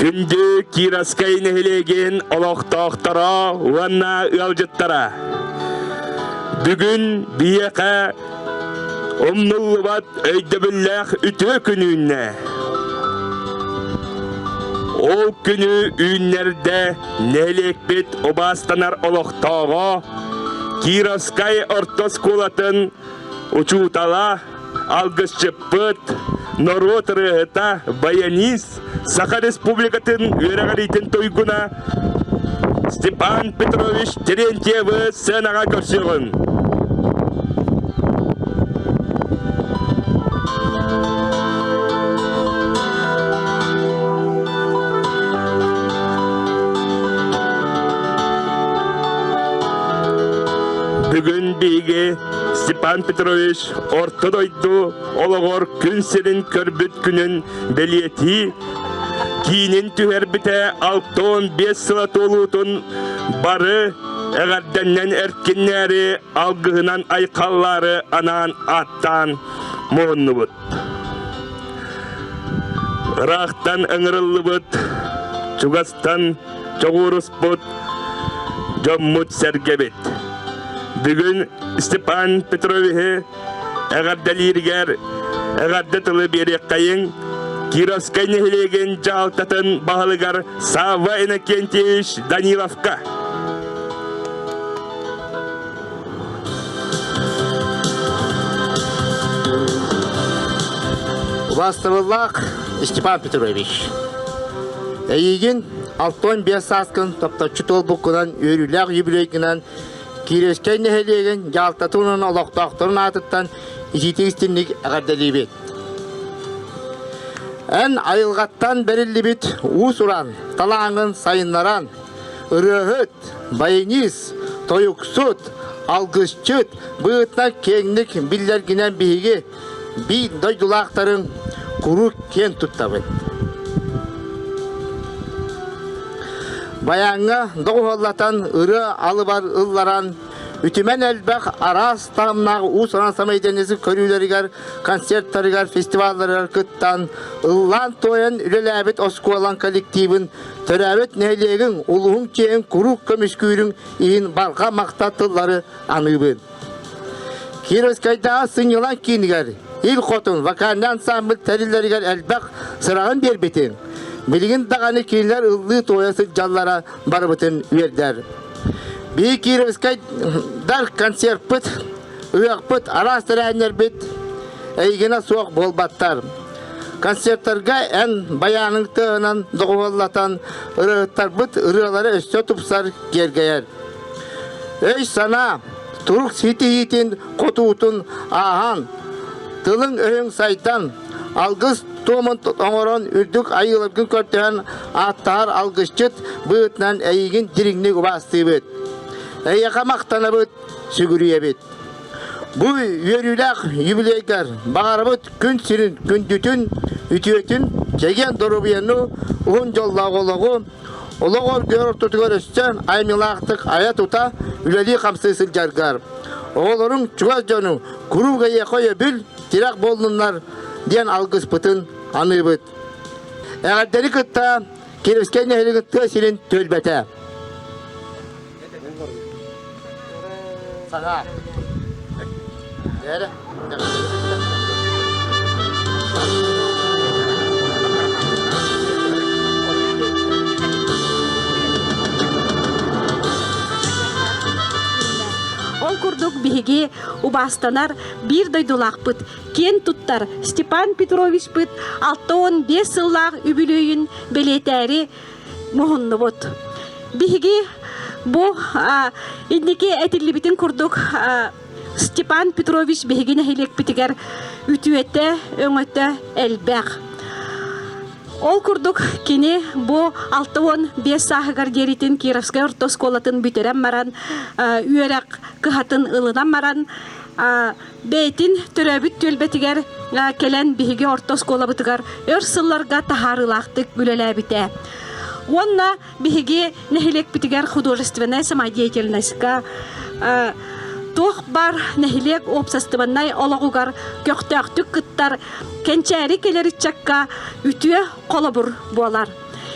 Күндү Кировскай нэһилиэгин олохтоохторо уонна ыалдьыттара! Бүгүн биһиэхэ умнуллубат өйдөбүллээх үтүө күн үүннэ. Ол күнү үүннэрдэ нэһилиэкпит убаастанар олохтооҕо Кировскай орто оскуолатын учуутала, алгысчыппыт, норуот ырыаһыта, баянист, Саха Республикатын үөрэҕириитин туйгуна Степан Петрович Терентьевы сценаҕа көрсүөҕүҥ. Бүгүн биһиги Степан Петрович Орто дойду олоҕор күн сирин көрбүт күнүн бэлиэтии киинин түһэрбитэ 65 сыла туолуутун бары эҕэрдэннэн эркиннээри алгыһынан айхаллаары анаан ааттаан муһуннубут. Ыраахтан ыҥырыллыбыт, чугастан чоҕууруспут дьоммут-сэргэбит. Бүгүн Степан Петровиһы эҕэрдэлииригэр эҕэрдэ тылы биэриэххэйиҥ Кировскай нэһилиэгин дьаһалтатын баһылыгар Савва Иннокентьевич Даниловка. Убаастабыллаах Степан Петрович, эйигин 65 сааскын топточчу туолбуккунан үөрүүлээх юбилейгынан Кировскай нэһилиэгин дьаһалтатын уонна олохтоохторун аатыттан итиитик истинник эҕэрдэлиибит. Эн айылҕаттан бэриллибит уус-уран талааҥҥын сайыннаран, ырыаһыт, баянист, тойуксут, алгысчыт быһыытынан киэҥник биллэргинэн биһиги биир дойдулаахтарын куруук киэн туттабыт. Баяҥҥа доҕуһуоллатан ырыа алыбар ылларан, үтүмэн элбэх араас таһымнаах уус-уран самоединение көрүүлэригэр, концерттарыгар, фестивалларыгар кыттан, ыллаан-туойан үлэлээбит оскуолаҥ коллективын төрөөбүт нэһилиэгиҥ, улууһуҥ чиэһин куруук көмүскүүрүҥ иһин барҕа махтал тыллары аныыбын. Кировскайдааҕы сынньалаҥ киинигэр Ил Хотун вокальнай ансамбль тэриллэригэр элбэх сыраҕын биэрбитиҥ. Билигин даҕаны кинилэр ыллыы-туойа сылдьаллара барыбытын үөрдэр. Биһи Кировскайдар концерппыт, ыһыахпыт, араас тэрээһиннэрбит эйигинэ суох буолбаттар. Концерттарга эн байааныҥ тыаһынан доҕуһуоллатан ырыаһыттарбыт ырыалара өссө тупсар, киэргэйэр. Өй-санаа, турук ситиһиитин хотуутун ааһан, тылыҥ-өһүҥ сайдан, алгыс туомун оҥорон үрдүк айыыларгын көрдөһөн ааттаһар алгысчыт быһыытынан эйигин дириҥник убаастыыбыт. Эйиэхэ махтанабыт, сүгүрүйэбит. Бу үөрүүлээх юбилейгар баҕарабыт күн сирин күндүтүн, үтүөтүн, чэгиэн доруобуйаны, уһун дьоллоох олоҕу, олох оргуйар ортотугар өссө айымньылаахтык айа-тута, үлэлии-хамсыы сылдьаргар. Оҕолоруҥ, чугас дьонуҥ куруук эйиэхэ өйөбүл, тирэх буоллуннар диэн алгыспытын аныыбыт. Эҕэрдэни кытта Кировскай нэһилиэгин тыа сирин түөлбэтэ. Саҥа. Бээрэ. Ол курдук биһиги убаастанар биир дойдулаахпыт, киэн туттар Степан Петровичпыт 65 сыллаах үбүлүөйүн бэлиэтээри муһуннубут. Биһиги бу инники этиллибитин курдук Степан Петрович биһиги нэһилиэкпитигэр үтүөтэ, өҥөтө элбэх. Ол курдук кини бу 65 сааһыгар диэритин Кировскай орто оскуолатын бүтэрэн баран үөрэх кыһатын ылынан баран бэйэтин төрөөбүт түөлбэтигэр кэлэн биһиги орто оскуолабытыгар өр сылларга таһаарыылаахтык үлэлээбитэ. Уонна биһиги нэһилиэкпитигэр художественная самодеятельностька туох бар нэһилиэк уопсастыбаннай олоҕугар көхтөөхтүк кыттар кэнчээри кэлэр ыччакка үтүө холобур буолар.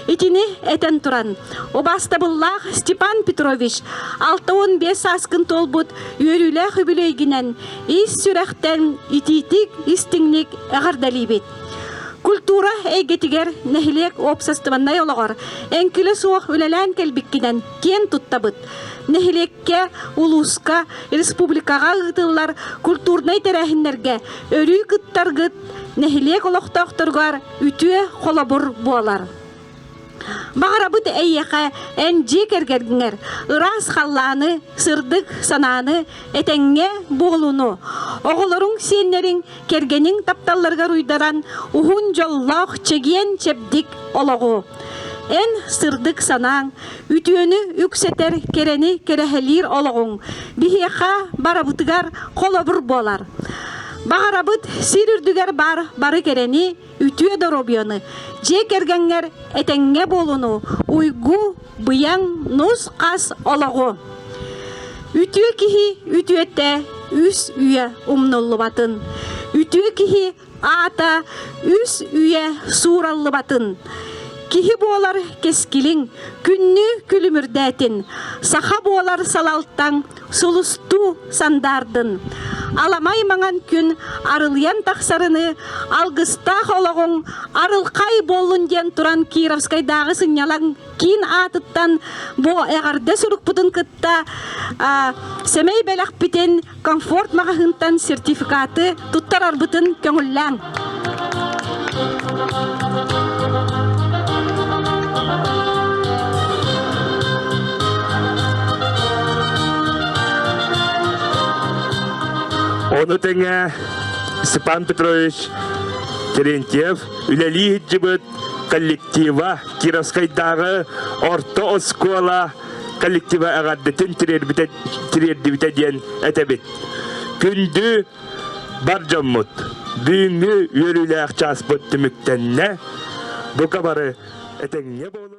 Итини этэн туран, убаастабыллаах Степан Петрович 65 сааскын туолбут үөрүүлээх үбүлүөйгүнэн ис сүрэхтэн итиитик истиҥник эҕэрдэлиибит. Культура эйгэтигэр нэһилиэк уопсастыбаннай олоҕор эҥкилэ суох үлэлээн кэлбиккинэн киэн туттабыт. Нэһилиэккэ, улууска, республикаҕа ыытыллар культурнай тэрээһиннэргэ өрүү кыттаргыт нэһилиэк олохтоохторугар үтүө холобур буолар. Баҕарабыт эйиэхэ эн дьиэ кэргэҥҥэр ыраас халлааны, сырдык санааны, этэҥҥэ буолууну, оҕолоруҥ, сиэннэриҥ, кэргэниҥ тапталларыгар уйдаран уһун дьоллоох, чэгиэн, чэбдик олоҕу. Эн сырдык санааҥ, үтүөнү үксэтэр, кэрэни кэрэһэлиир олоҕуҥ биһиэхэ барыбытыгар холобур буолар. Баҕарабыт сир үрдүгэр баар бары кэрэни, үтүө доруобуйаны, дьиэ кэргэҥҥэр этэҥҥэ буолууну, уйгу, быйаҥ, нус-хас олоҕу. Үтүө киһи үтүөтэ үс үйэ умнуллубатын. Үтүө киһи аата үс үйэ суураллыбатын. Киһи буолар кэскилиҥ, күннүү күлүмүрдээтин, саха буолар салалтаҥ сулустуу сандаардын. Аламай маҥан күн арылыйан тахсарыны алгыстаах олоҕуҥ арылхай буоллун диэн туран Кировскайдааҕы сынньалаҥ киин аатыттан бу эҕэрдэ сурукпутун кытта сэмэй бэлэхпитин комфорт маҕаһыынтан сертификаты туттарарбытын көҥүллээҥ. Ону тэҥэ Степан Петрович Терентьев үлэлии сылдьыбыт коллектива Кировскайдааҕы орто оскуола коллектива эҕэрдэтин тириэрдибитэ диэн этэбит. Күндү бар дьоммут, бүгүҥҥү үөрүүлээх чааспыт түмүктэннэ. Бука бары этэҥҥэ буолуҥ.